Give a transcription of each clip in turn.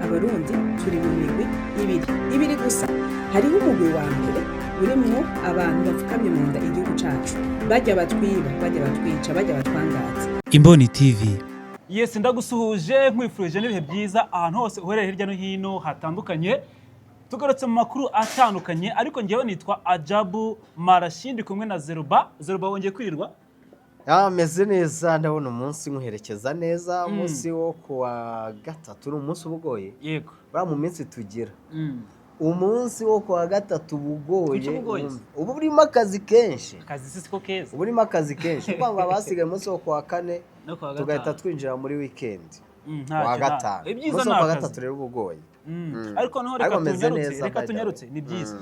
Abarundi turi mu migwi ibiri, ibiri gusa. Hariho umugwi wa mbere urimwo abantu bapfukamye mu nda igihugu cacu, bajya batwiba, bajya batwica, bajya batwangaza. Imboni TV. Yes, ndagusuhuje, nkwifurije n'ibihe byiza ahantu hose uherereye hirya no hino hatandukanye. Tugarutse mu makuru atandukanye, ariko ngewe nitwa Ajabu Marashi, ndi kumwe na Zeruba. Zeruba, wongeye kwirirwa. Meze neza. Ndabona umunsi nkuherekeza neza. Umunsi wo kuwa gatatu ni umunsi uba ugoye. Buriya mu minsi tugira, umunsi wo kuwa gatatu uba ugoye. Kuki uba ugoye? Uba urimo akazi kenshi. Akazi si ko keza. Uba urimo akazi kenshi, kuko ngo abasigaye umunsi wo kuwa kane No kuwa tugahita gatanu. twinjira muri weekend. Ntacyo, Kuwa gatanu, ibyiza umunsi ni wo kuwa akazi. gatatu rero uba ugoye. Ariko noneho reka Ariko meze tunyarutse, neza, reka by the way. tunyarutse, ni byiza.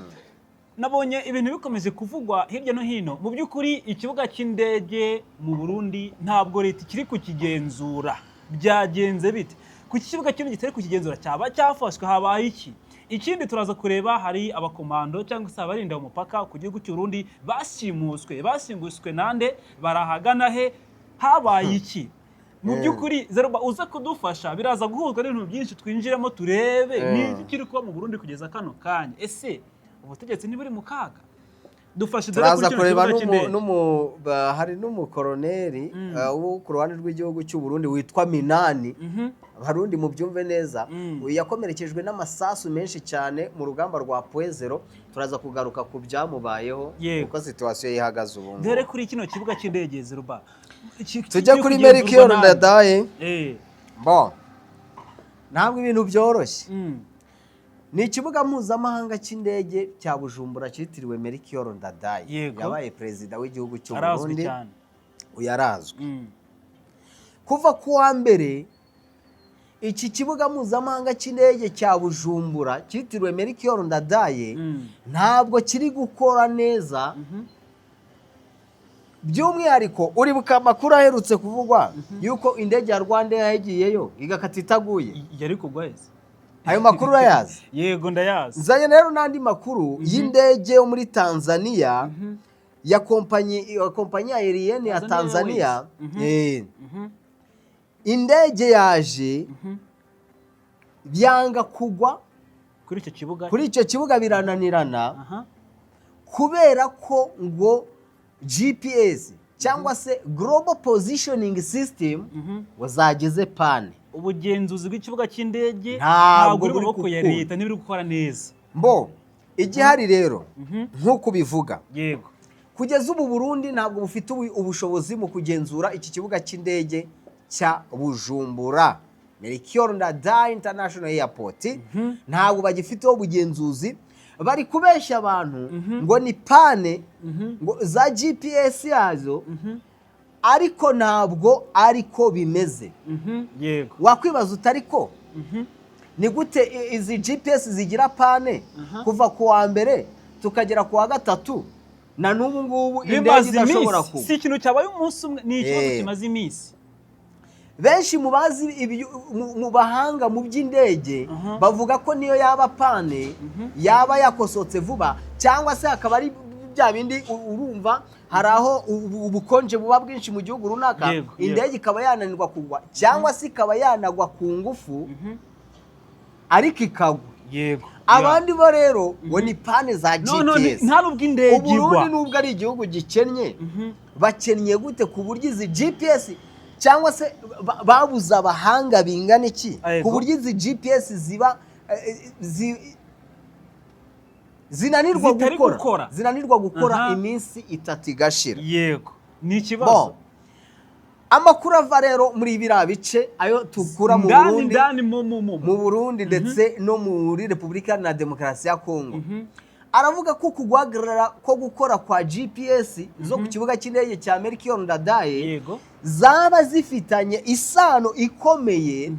Nabonye ibintu bikomeje kuvugwa hirya no hino. Mu by'ukuri ikibuga cy'indege mu Burundi ntabwo leta ikiri kukigenzura. Byagenze bite? Ku kibuga kinini kitari kukigenzura, cyaba cyafashwe? Habaye iki? Ikindi turaza kureba, hari abakomando cyangwa se abarinda umupaka ku gihugu cy'u Burundi bashimuswe. Bashimuswe nande? Barahagana he? Habaye iki mu by'ukuri? Zeruba, uza kudufasha, biraza guhuzwa n'ibintu byinshi. Twinjiremo turebe ni iki kiri kuba mu Burundi kugeza kano kanya. Ese ubutegetsi ntiburi mu kaga? Dufashe dore Turaza kuri kino kureba kibuga cy'indege. Hari n'umukoroneri wo ku ruhande rw'igihugu cy'u Burundi witwa Minani. Abarundi mubyumve neza, uyu yakomerekejwe n'amasasu menshi cyane mu rugamba rwa Pwezero. Turaza kugaruka ku byamubayeho, uko situation ihagaze ubu ngubu. Dore kuri kino kibuga cy'indege, Zeruba, Tujya kiri kuri kugenzurwa Melchior nande? Ndadaye. Bon, ntabwo ibintu byoroshye. Ni ikibuga mpuzamahanga cy'indege cya Bujumbura cyitiriwe Melchior Ndadaye. Yabaye perezida w'igihugu cy'u Arazwi Burundi. cyane. Uyu arazwi. Kuva ku wa mbere, iki kibuga mpuzamahanga cy'indege cya Bujumbura cyitiriwe Melchior Ndadaye ntabwo kiri gukora neza. By'umwihariko uribuka amakuru aherutse kuvugwa yuko indege ya Rwanda yagiyeyo igakata itaguye? Yari kugwa hese. Ayo makuru urayazi? Yego, ndayazi. Nzanye rero n'andi makuru y'indege yo muri Tanzania, ya kompanyi aérienne ya Tanzania Tanzania. Airways. Indege yaje byanga kugwa kuri icyo kibuga. Kuri icyo kibuga birananirana, kubera ko ngo GPS cyangwa se Global Positioning System ngo zageze panne. Ubugenzuzi bw'ikibuga cy'indege Ntabwo ntabwo buri mu buri maboko ya gukunda. leta, ntibiri gukora neza. Mbo igihari rero, nk'uko ubivuga, kugeza ubu Burundi ntabwo bufite ubushobozi mu kugenzura iki kibuga cy'indege cya Bujumbura Melchior Ndadaye International Airport. Ntabwo bagifiteho ubugenzuzi. Bari kubeshya abantu ngo ni panne ngo za GPS yazo, ariko ntabwo ariko bimeze. Wakwibaza utari ko ni gute izi GPS zigira panne kuva ku wa mbere tukagera ku wa gatatu, na n'ubu ngubu indege Bimaze idashobora iminsi. kugwa? Si ikintu cyabaye umunsi umwe, ni ikibazo kimaze iminsi. Benshi mu bazi mu bahanga mu by'indege bavuga ko niyo yaba panne yaba yakosotse vuba, cyangwa se akaba ari bya bindi urumva hari aho ubukonje buba bwinshi mu gihugu runaka, indege ikaba yananirwa kugwa cyangwa se ikaba yanagwa ku ngufu, ariko ikagwa. Abandi bo rero ngo ni panne za No, GPS. nta nubwo indege igwa. Uburundi nubwo ari igihugu gikennye, bakennye gute ku buryo izi GPS, cyangwa se babuze abahanga bingana iki ku buryo izi GPS ziba zinanirwa Zitari gukora, gukora. zinanirwa gukora iminsi 3 igashira? Yego, ni ikibazo. Bon. Amakuru ava rero muri biriya bice ayo tukura mu Ndani Burundi, ndani mu mu mu mu Burundi ndetse no muri Repubulika na Demokarasi ya Kongo, aravuga ko kuguhagarara ko gukora kwa GPS zo ku kibuga cy'indege cya Melchior Ndadaye zaba zifitanye isano ikomeye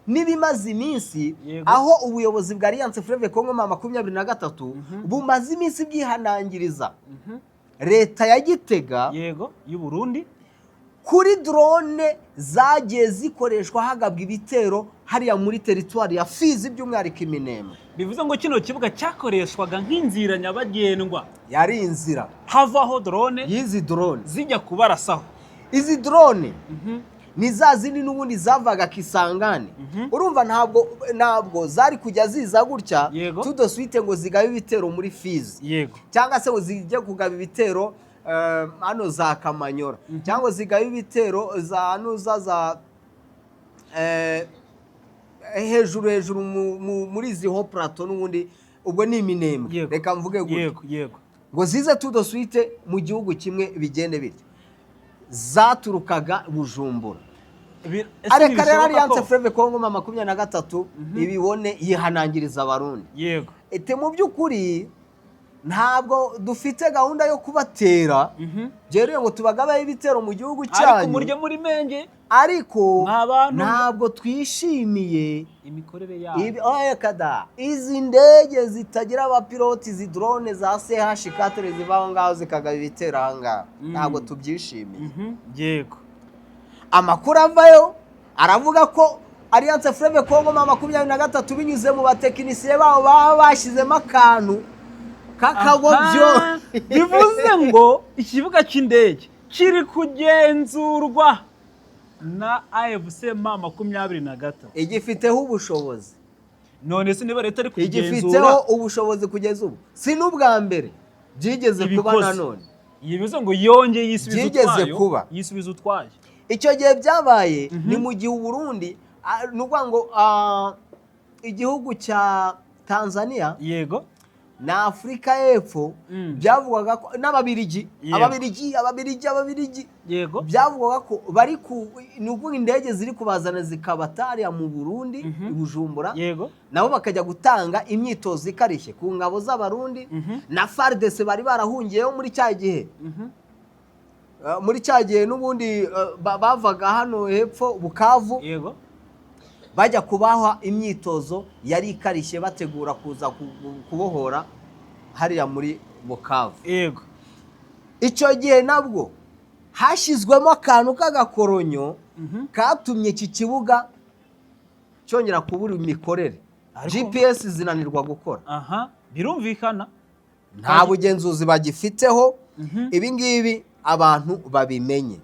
n'ibimaze iminsi, aho ubuyobozi bwa Alliance Fleuve Congo M23 bumaze iminsi bwihanangiriza leta ya Gitega Yego, y'u Burundi. kuri drone zagiye zikoreshwa hagabwa ibitero hariya muri teritwari ya Fizi, by'umwihariko Iminembwe. Bivuze ngo kino kibuga cyakoreshwaga nk'inzira nyabagendwa. Yari inzira Havaho drone y'izi drone zijya kubarasaho. Izi drone ni za zindi n'ubundi zavaga Kisangani. Urumva ntabwo zari kujya ziza gutya tout de suite ngo zigabe ibitero muri Fizi, cyangwa se ngo zijye kugaba ibitero hano za Kamanyora, cyangwa zigabe ibitero za hano za hejuru hejuru muri izi hauts plateaux. N'ubundi ubwo ni Iminembwe, reka mvuge gutyo, yego yego ngo zize tout de suite mu gihugu kimwe bigende bityo. Zaturukaga Bujumbura. Ese Areka rero, ntibishoboka Alliance ko- Fleuve Congo ma 23 ibibone, yihanangiriza Abarundi ete: "Mu by'ukuri ntabwo dufite gahunda yo kubatera byeruye ngo tubagabeho ibitero mu gihugu Ariko cyanyu, murye muri menge ariko mwa bantu ntabwo twishimiye imikorere yabo." Oya kada, izi ndege zitagira abapiloti, izi drone za CH4 ziva aho ngaho zikagaba ibitero aha ngaha, ntabwo tubyishimiye. Amakuru avayo aravuga ko Alliance Fleuve Congo ma 23, binyuze mu batekinisiye babo, baba bashyizemo akantu k'akabobyo. Aha, bivuze ngo ikibuga cy'indege kiri kugenzurwa na AFC M 23. Igifiteho ubushobozi. None se niba leta iri kugenzura Igifiteho ubushobozi kugeza ubu. Si n'ubwa mbere byigeze kuba. Ibikoze. Nanone Iyi bivuze ngo yongeye yisubiza Byigeze utwayo, kuba. yisubiza utwayo. Icyo gihe byabaye ni mu gihe Uburundi, ni ukuvuga ngo igihugu cya Tanzania na Afurika y'Epfo, byavugwaga ko n'Ababirigi, Ababirigi, Ababirigi, Ababirigi, byavugwaga ko bari ku, ni ukuvuga indege ziri kubazana zikabatariya mu Burundi, i Bujumbura, nabo bakajya gutanga imyitozo ikarishye ku ngabo z'Abarundi na FARDC bari barahungiyeho muri cya gihe. Muri cya gihe n'ubundi bavaga hano hepfo Bukavu, bajya kubaha imyitozo yari ikarishye, bategura kuza kubohora hariya muri Bukavu. Icyo gihe nabwo hashyizwemo akantu k'agakoronyo katumye iki kibuga cyongera kubura imikorere, GPS zinanirwa gukora. Aha birumvikana. Nta bugenzuzi bagifiteho. Ibi ngibi abantu babimenye.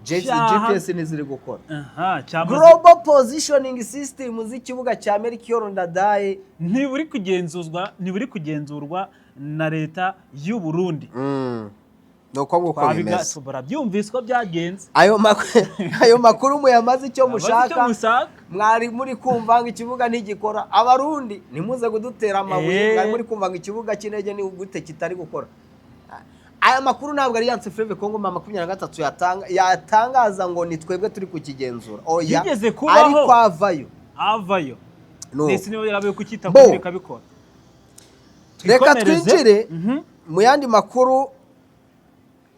GPS ntiziri gukora. Aha cyamaze. Global Positioning System z'ikibuga cya Melchior Ndadaye Ntiburi kugenzurwa na leta y'u Burundi. Ni uko nguko bimeze. Barabyumvise ko byagenze. Ayo makuru muyamaze icyo Abazi icyo mushaka. Mushaka. Mwari muri kumva ngo ikibuga ntigikora. Abarundi, ntimuze kudutera amabuye. Mwari muri kumva ngo ikibuga cy'indege ni gute kitari gukora. Aya makuru ntabwo Alliance Fleuve Congo ma 23 yatangaza ngo ni twebwe turi kukigenzura, oya. Byigeze kubaho. Ariko avayo. Avayo. No. Ndetse niba yarabaye kucyita Bo. kuri bikabikora. Reka Twikomereze. twinjire mu yandi makuru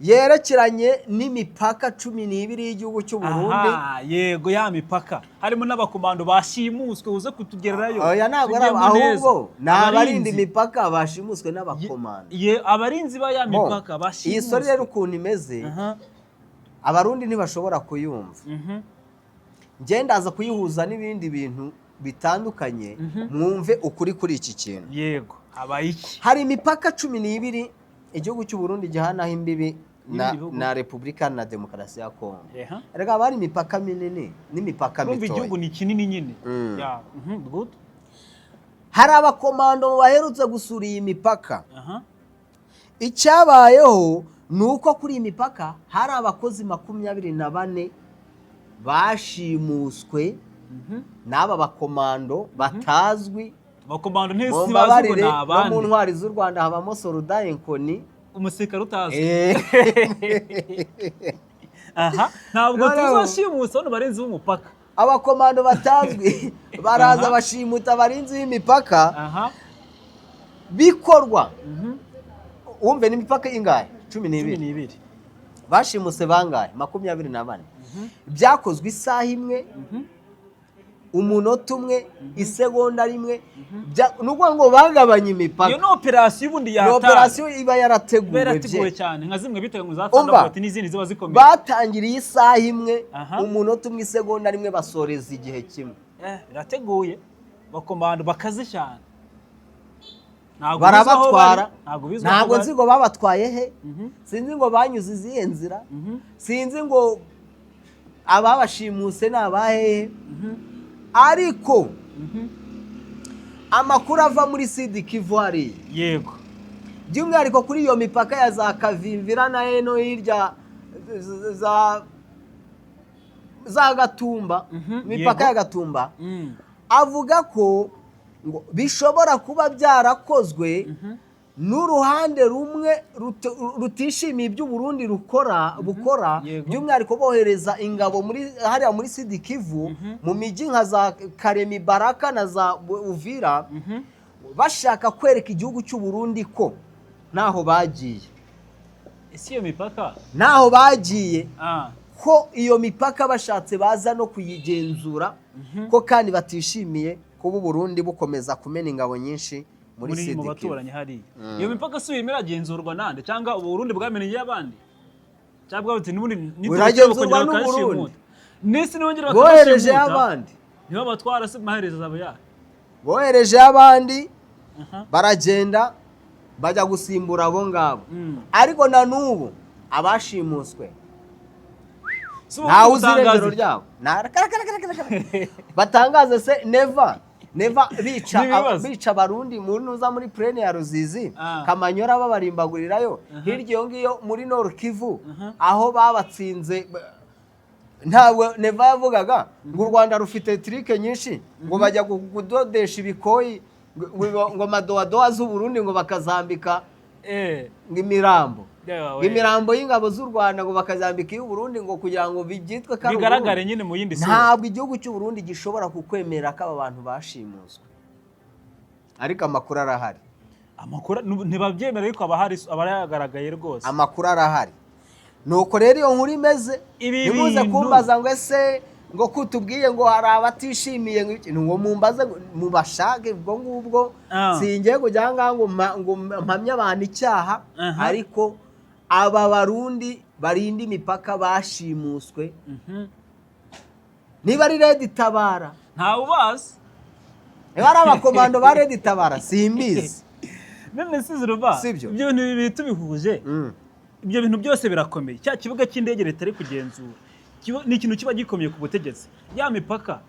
yerekeranye n'imipaka 12 y'igihugu cy'u Burundi. Aha, yego, ya mipaka harimo n'abakomando bashimuswe, uze kutugererayo. Oya, ntabwo ari Tujyemo neza. ahubwo ni abarinda Abarinzi. imipaka bashimuswe n'abakomando. Ye, abarinzi ba ya Bo, mipaka bashimuswe. iyi story rero ukuntu imeze, Abarundi ntibashobora kuyumva. Njye ndaza kuyihuza n'ibindi bintu bitandukanye, mwumve ukuri kuri iki kintu. Yego, habaye iki? Hari imipaka 12 igihugu cy'u Burundi gihanaho imbibi N'ibindi bihugu. na Repubulika na Demokarasi ya Kongo. Erega haba hari imipaka minini n'imipaka Urumva igihugu mitoya. ni kinini nyine. Ya, good. Hari abakomando baherutse gusura iyi mipaka. Icyabayeho ni uko kuri iyi mipaka hari abakozi 24 bashimuswe n'aba bakomando batazwi. Abakomando ntibazi ngo Mumbabarire, ni no mu abandi. Ntwari z'u Rwanda habamo soldat inconnu. Umusirikare utazwi. Aha ntabwo Noneho- tuzashimusa bano barenzi b'umupaka. Abakomando batazwi baraza bashimuta abarinzi b'imipaka. Bikorwa, wumve, ni imipaka ingahe? Cumi Cumi n'ibiri. n'ibiri. Bashimuse bangahe? 24. Byakozwe isaha imwe, umunota umwe, isegonda rimwe. Ni ukuvuga ngo bagabanye imipaka. Iyo ni operasiyo ubundi Ni yataye. operasiyo iba yarateguwe. Yarateguwe Bye cyane, nka zimwe bitaga ngo za Umva, Thunderbolt n'izindi ziba zikomeye. Batangiriye isaha imwe, umunota umwe, isegonda rimwe, basoreza igihe kimwe. Birateguye, bakomando bakaze cyane. Ntabwo Barabatwara. bizwi aho bari. Ntabwo bizwi aho Ntabwo bari. nzi ngo babatwaye he, sinzi ngo banyuze izihe nzira, sinzi ngo ababashimuse ni abahehe, ariko amakuru ava muri Sud-Kivu hariya, by'umwihariko kuri iyo mipaka ya za Kavimvira na heno hirya za Gatumba, imipaka ya Gatumba, avuga ko ngo bishobora kuba byarakozwe n'uruhande rumwe rutishimiye ibyo Burundi rukora bukora, by'umwihariko bohereza ingabo muri hariya muri Sud-Kivu, mu mijyi nka za Karemi, Baraka na za Uvira, bashaka kwereka igihugu cy'u Burundi ko ntaho bagiye. Ese iyo mipaka? Ntaho bagiye, ko iyo mipaka bashatse baza no kuyigenzura, ko kandi batishimiye kuba u Burundi bukomeza kumena ingabo nyinshi muri Muri mu Sud-Kivu. baturanyi hariya. Iyo mipaka si irimo iragenzurwa nande? Cyangwa ubu Burundi bwamenye iy'abandi, cyangwa buti n'ubundi Buragenzurwa bakongera n'u Burundi. bakayashimuta, n'isi nibongera Bohereje bakabashimuta, abandi. nibo batwara se amaherezo azaba yayo? Bohereje abandi, baragenda bajya gusimbura abo ngabo, ariko na n'ubu abashimuswe Si ubu ntawe uzi gutangaza irengero iki? ryabo. Batangaze se? Neva, Neva bica N'ibibazo. bica Abarundi muri nuza muri plaine ya Ruzizi, Kamanyora, babarimbagurirayo hirya iyo ngiyo muri Nord Kivu, aho babatsinze. Ntabwo Neva yavugaga ngo u Rwanda rufite trucs nyinshi, ngo bajya kudodesha ibikoyi, ngo madowadowa z'Uburundi ngo bakazambika ngo imirambo, Yewe. ngo imirambo y'ingabo z'u Rwanda ngo bakazambika iy'Uburundi, ngo kugira ngo byitwe ko ari Bigaragare Uburundi. nyine mu yindi sura. Ntabwo igihugu cy'u Burundi gishobora kukwemerera ko aba bantu bashimuswe, ariko amakuru arahari. Amakuru ntibabyemera, ariko aba ahari, aba yagaragaye rwose. Amakuru arahari. Nuko rero iyo nkuru imeze. Ibi Ntimuze bintu- kumbaza ngo ese ngo kutubwiye ngo hari abatishimiye, ngo iki, ngo mumbaze ngo mubashake ubwo ngubwo. Singiye kujya aha ngaha ngo mpamye abantu icyaha, ariko aba Barundi barinda imipaka bashimuswe, niba ari RED Tabara, Ntawe ubazi. niba ari abakomando ba RED Tabara, simbizi. None se Zuruba, Sibyo. ibyo bintu bibiri tubihuje, ibyo bintu byose birakomeye. Cya kibuga cy'indege leta iri kugenzura ni ikintu kiba gikomeye ku butegetsi, ya mipaka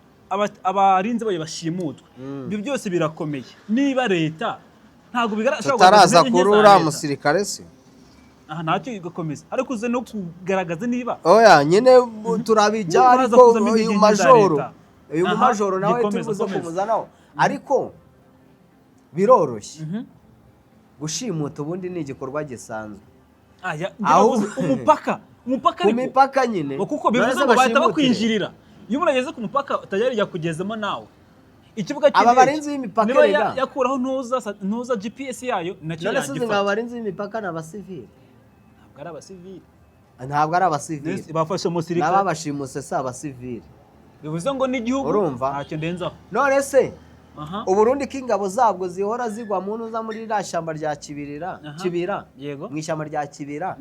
abarinzi bayo bashimutwe, ibyo byose birakomeye. Niba leta ntabwo bigaragara Tutaraza kuri uriya musirikare se? Aha ntacyo, igakomeza, ariko uze no kugaragaza niba Oya nyine turabijya, Niba haza ariko kuzamo uyu intege nke za majoro, leta. uyu Aha, mumajoro nawe gikomeza, turi buze komeza. kumuzanaho, ariko biroroshye. Gushimuta ubundi ni igikorwa gisanzwe. Aya, njye navuze umupaka, umupaka Ku ariko mipaka nyine. Ngo kuko bivuze None se ngo bahita bashimutire? bakwinjirira iyo umuntu ageze ku mupaka utajya yakugezemo nawe ikibuga Aba cy'indege. barinzi b'imipaka Niba erega. yakuraho ntuza GPS yayo, nacyo None se uzi ngo yagifata. aba barinzi b'imipaka ni abasivili? Ntabwo ari abasivili. Ntabwo ari abasivili. Bafashe umusirikare. N'ababashimuse si abasivili. Bivuze ngo n'igihugu Urumva? ntacyo ndenzaho. None se Aha. Uburundi ko ingabo zabwo zihora zigwa mu ntuza muri ririya shyamba rya Kibirira, Kibira, mu ishyamba rya Kibira,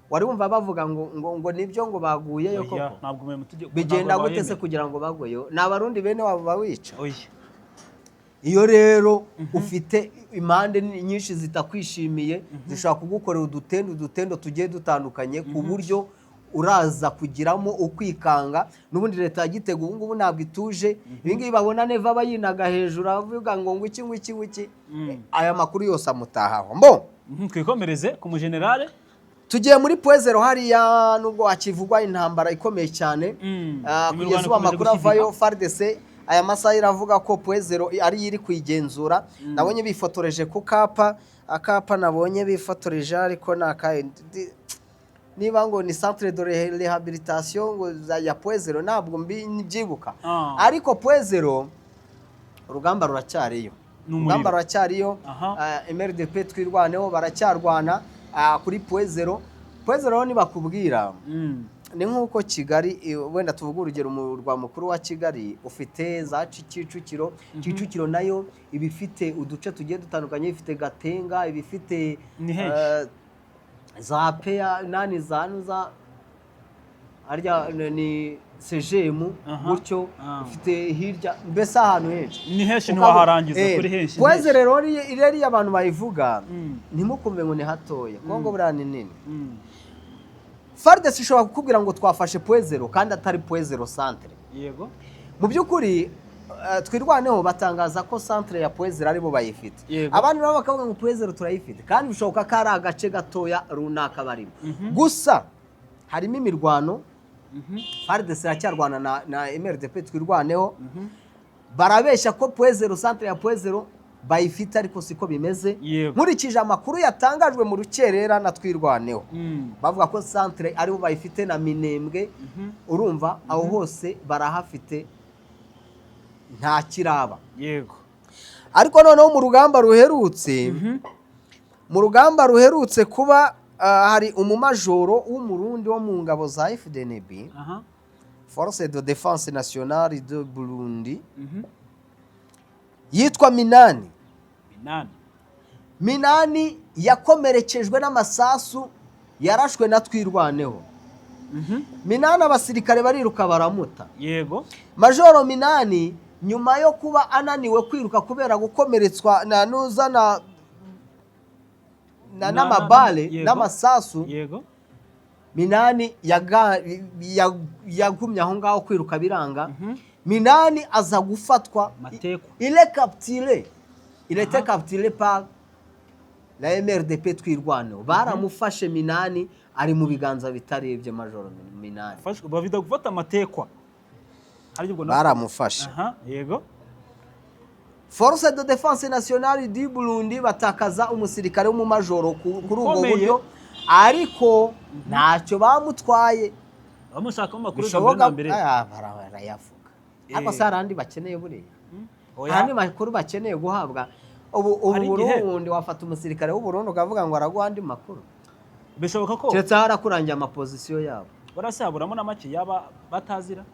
wari wumva bavuga ngo nibyo, ngo baguyeyo Oya, koko? ntabwo mu mategeko Bigenda ntabwo gute se bayemera. kugira ngo bagweyo? Ni Abarundi bene wabo bawica. Oya. Iyo rero ufite impande nyinshi zitakwishimiye, zishobora kugukorera udutendo tugiye dutandukanye, ku buryo uraza kugiramo ukwikanga. N'ubundi leta ya Gitega ubu ngubu ntabwo ituje. Ibi ngibi babona Neva aba yinaga hejuru avuga ngo iki ngo iki ngo iki, aya makuru yose amutahaho mbo. Twikomereze ku mujenerale. Tugiye muri Point Zéro hariya, nubwo hakivugwa intambara ikomeye cyane. Imirwano Kugeza ubu ikomeje amakuru avayo, gushyigikwa. FARDC aya masaha iravuga ko Point Zéro ariyo iri kuyigenzura. Nabonye bifotoreje ku kapa, akapa nabonye bifotoreje, ariko ni aka niba ngo ni centre de rehabilitation ngo ya Point Zéro, ntabwo mbyibuka. Ariko Point Zéro urugamba ruracyariyo. Ni umuriro. Urugamba ruracyariyo. MRDP Twirwaneho baracyarwana kuri Point Zéro. Point Zéro nibakubwira, ni nk'uko Kigali, wenda tuvuge urugero, umurwa mukuru wa Kigali ufite za Kicukiro. Kicukiro nayo iba ifite uduce tugiye dutandukanye, ifite Gatenga, iba ifite Ni henshi. za peya nani za nuza. Harya ni sejemu gutyo. Ufite hirya, mbese ahantu henshi. Ni henshi, ntiwaharangiza kuri henshi. Point Zéro rero, iyo abantu bayivuga, ntimukumve ngo ni hatoya. Kongo buriya ni nini. FARDC ishobora kukubwira ngo twafashe Point Zéro kandi atari Point Zéro centre. Mu by'ukuri Twirwaneho batangaza ko centre ya Point Zéro aribo bayifite. Abandi nabo bakavuga ngo Point Zéro turayifite, kandi bishoboka ko ari agace gatoya runaka barimo. Gusa harimo imirwano. FARDC iracyarwana na MRDP Twirwaneho. Barabeshya ko Point Zéro, centre ya Point Zéro bayifite, ariko siko bimeze. Nkurikije amakuru yatangajwe mu rukerera na Twirwaneho, bavuga ko centre aribo bayifite na Minembwe. Urumva aho hose barahafite, nta kiraba. Ariko noneho mu rugamba ruherutse kuba, hari umumajoro w'Umurundi wo mu ngabo za FDNB, Force de Défense Nationale de Burundi, yitwa Minani. Minani. Minani yakomerekejwe n'amasasu yarashwe na Twirwaneho. Minani, abasirikare bariruka baramuta. Majoro Minani, nyuma yo kuba ananiwe kwiruka kubera gukomeretswa na nuza na n'amabale, n'amasasu, Minani yagumye aho ngaho, kwiruka biranga. Minani aza gufatwa. Matekwa. Il est capturé, il était capturé par la MRDP Twirwaneho. Baramufashe. Minani ari mu biganza bitarebye, Majoro Minani. Bavida gufata amatekwa. Harya ubwo Baramufashe. Aha, yego. Force de Défense Nationale du Burundi batakaza umusirikare w'umumajoro kuri ubwo Ukomeye. buryo, ariko ntacyo bamutwaye. Bamushakamo amakuru mbere Bishoboka na mbere. Aya, barayavuga, ariko se hari andi bakeneye buriya? Oya. Hari andi makuru bakeneye guhabwa ubu? Hari igihe- Burundi, wafata umusirikare w'Uburundi ukavuga ngo araguha andi makuru? Bishoboka ko Keretse aho arakurangiye amapozisiyo yabo. Barasaburamo na make yaba batazira,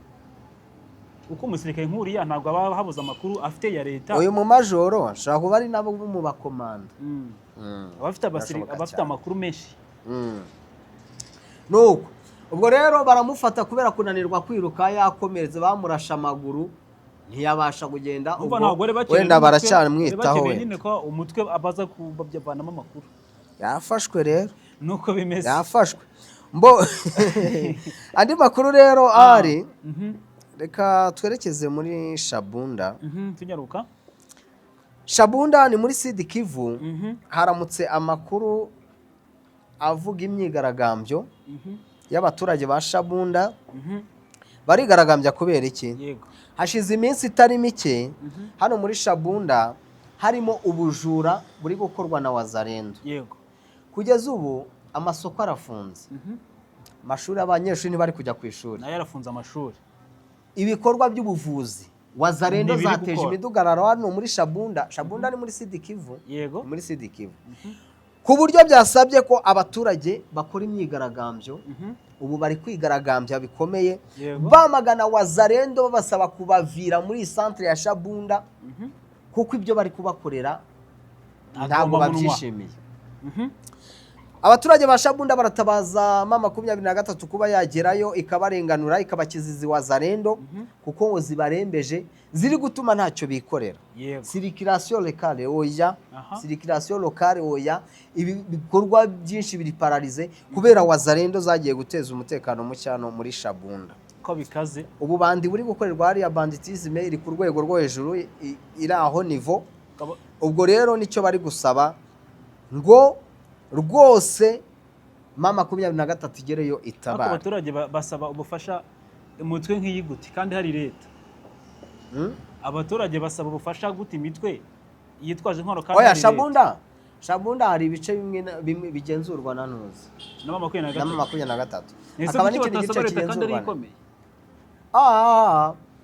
uko umusirikare nk'uriya ntabwo aba habuze amakuru afite ya leta. Uyu mumajoro ashobora kuba ari nabo mu bakomanda. Aba afite Birashoboka aba afite cyane. amakuru menshi. Nuko ubwo rero baramufata kubera kunanirwa kwiruka, yakomeretse, bamurashe amaguru ntiyabasha kugenda. Urumva Ubwo ntabwo bari bakeneye wenda n'umutwe, baracyamwitaho. bari bakeneye Wenda nyine ko umutwe abaza kubavanamo amakuru. Yafashwe rero. Nuko bimeze. Yafashwe. Mbo andi makuru rero ari, reka twerekeze muri Shabunda. Tunyaruka. Shabunda ni muri Sud Kivu. Haramutse amakuru avuga imyigaragambyo y'abaturage ba Shabunda. Barigaragambya kubera iki? Hashize iminsi itari mike hano muri Shabunda harimo ubujura buri gukorwa na Wazalendo. Kugeza ubu amasoko arafunze, amashuri, abanyeshuri ntibari kujya ku ishuri. Nayo yarafunze amashuri. Ibikorwa by'ubuvuzi, Wazalendo Ntibiri zateje gukora. imidugararo hano muri Shabunda. Shabunda ni muri Sud Kivu. Muri Sud Kivu, ku buryo byasabye ko abaturage bakora imyigaragambyo. Ubu bari kwigaragambya bikomeye, bamagana Wazalendo, babasaba kubavira muri iyi centre ya Shabunda, kuko ibyo bari kubakorera ntabwo Agahomamunwa. babyishimiye. Abaturage ba Shabunda baratabaza M23 kuba yagerayo ikabarenganura, ikabakiza izi Wazalendo, kuko ngo zibarembeje, ziri gutuma ntacyo bikorera. Circulation locale oya, circulation locale oya, ibi bikorwa byinshi biri paralysé kubera Wazalendo zagiye guteza umutekano muke hano muri Shabunda. Ko bikaze. Ubu bandi buri gukorerwa hariya, banditisme iri ku rwego rwo hejuru, iri aho niveau. Ubwo rero nicyo bari gusaba, ngo rwose M23 igereyo Ariko itabara. abaturage basaba ubufasha umutwe nk'iyi gute kandi hari leta? Abaturage basaba ubufasha gute imitwe yitwaje intwaro kandi Oya. hari leta? Shabunda hari ibice bimwe na bimwe bigenzurwa na ntuzi Na makumyabiri na na gatatu. 23. Ese Hakaba kuki n'ikindi gice batasaba leta kandi ariyo kigenzurwa ikomeye?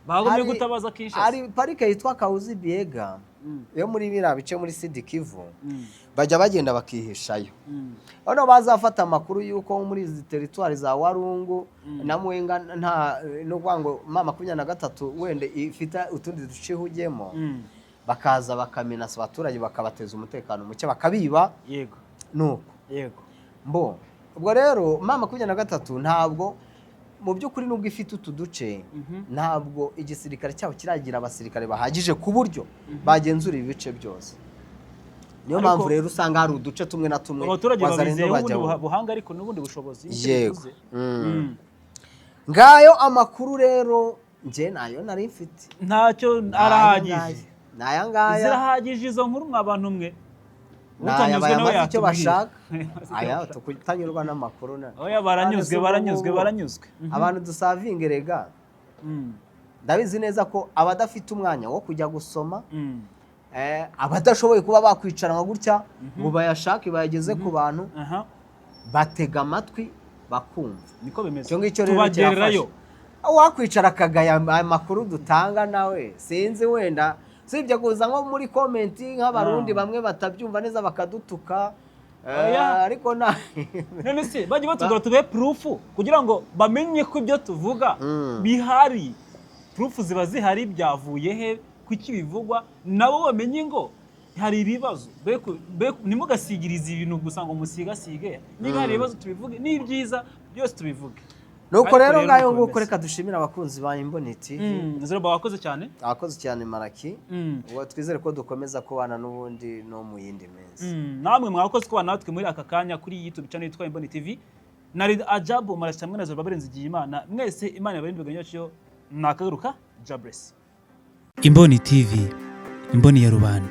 Bagombye gutabaza Kinshasa. Hari parike yitwa Kahuzi Biega yo muri biriya bice muri Sud Kivu, bajya bagenda bakihishayo. Noneho bazafata amakuru y'uko muri izi teritwari za Warungu na Mwenga nta no kuvuga ngo M23 wenda ifite utundi duce ihugiyemo, bakaza bakamenasa abaturage, bakabateza umutekano muke, bakabiba. Nuko mbo ubwo rero M23 ntabwo Mu by'ukuri, nubwo ifite utu duce, ntabwo igisirikare cyabo kiragira abasirikare bahagije ku buryo bagenzura ibi bice byose. Niyo Ariko mpamvu rero usanga hari uduce tumwe na tumwe abaturage Wazalendo babizeyeho ubundi bajyaho. buhanga, ariko n'ubundi bushobozi, nicyo Yego. bivuze. Ngayo amakuru rero, njye nayo nari mfite. Ntacyo, arahagije. Ni aya ngaya. Zirahagije izo nkuru, mwa bantu mwe. Ni aya. Utanyuzwe nawe Bayamaze icyo yatubwira. bashaka, aya tukutanyurwa n'amakuru na Oya, baranyuzwe. None se Baranyuzwe. ubu ngubu, Baranyuzwe. abantu dusavinge rega, ndabizi neza ko abadafite umwanya wo kujya gusoma, abadashoboye kuba bakwicara nka gutya ngo bayashake bayageze ku bantu, batega amatwi bakumva. Niko bimeze. Icyo ngicyo rero Tubagererayo. kirafasha. Wakwicara akagaya aya makuru dutanga nawe, sinzi, wenda usibye kuza nko muri comment nk'Abarundi bamwe batabyumva neza bakadutuka, Oya. ariko na None se bajye batubwira tube proof kugira ngo bamenye ko ibyo tuvuga bihari. Proof ziba zihari, byavuye he, kuki bivugwa, nabo bamenye ngo hari ibibazo. Ntimugasigirize ibintu gusa ngo musigasige. Niba hari ibibazo tubivuge, n'ibyiza byose tubivuge. Nuko Ariko rero rero ngayo nuko nguko. bimeze. Reka dushimire abakunzi ba Imboni TV. Zero, wakoze cyane. Abakozi cyane, Maraki. Ubwo twizere ko dukomeza kubana n'ubundi no mu yindi minsi. Namwe mwakoze kuba natwe muri aka kanya kuri YouTube channel yitwa Imboni TV. Nari Ajabu Marasi hamwe na Zero Nzigiyimana. Mwese Imana ibarinde ibiganiro, nakagaruka. Jabless. Imboni TV, imboni ya rubanda.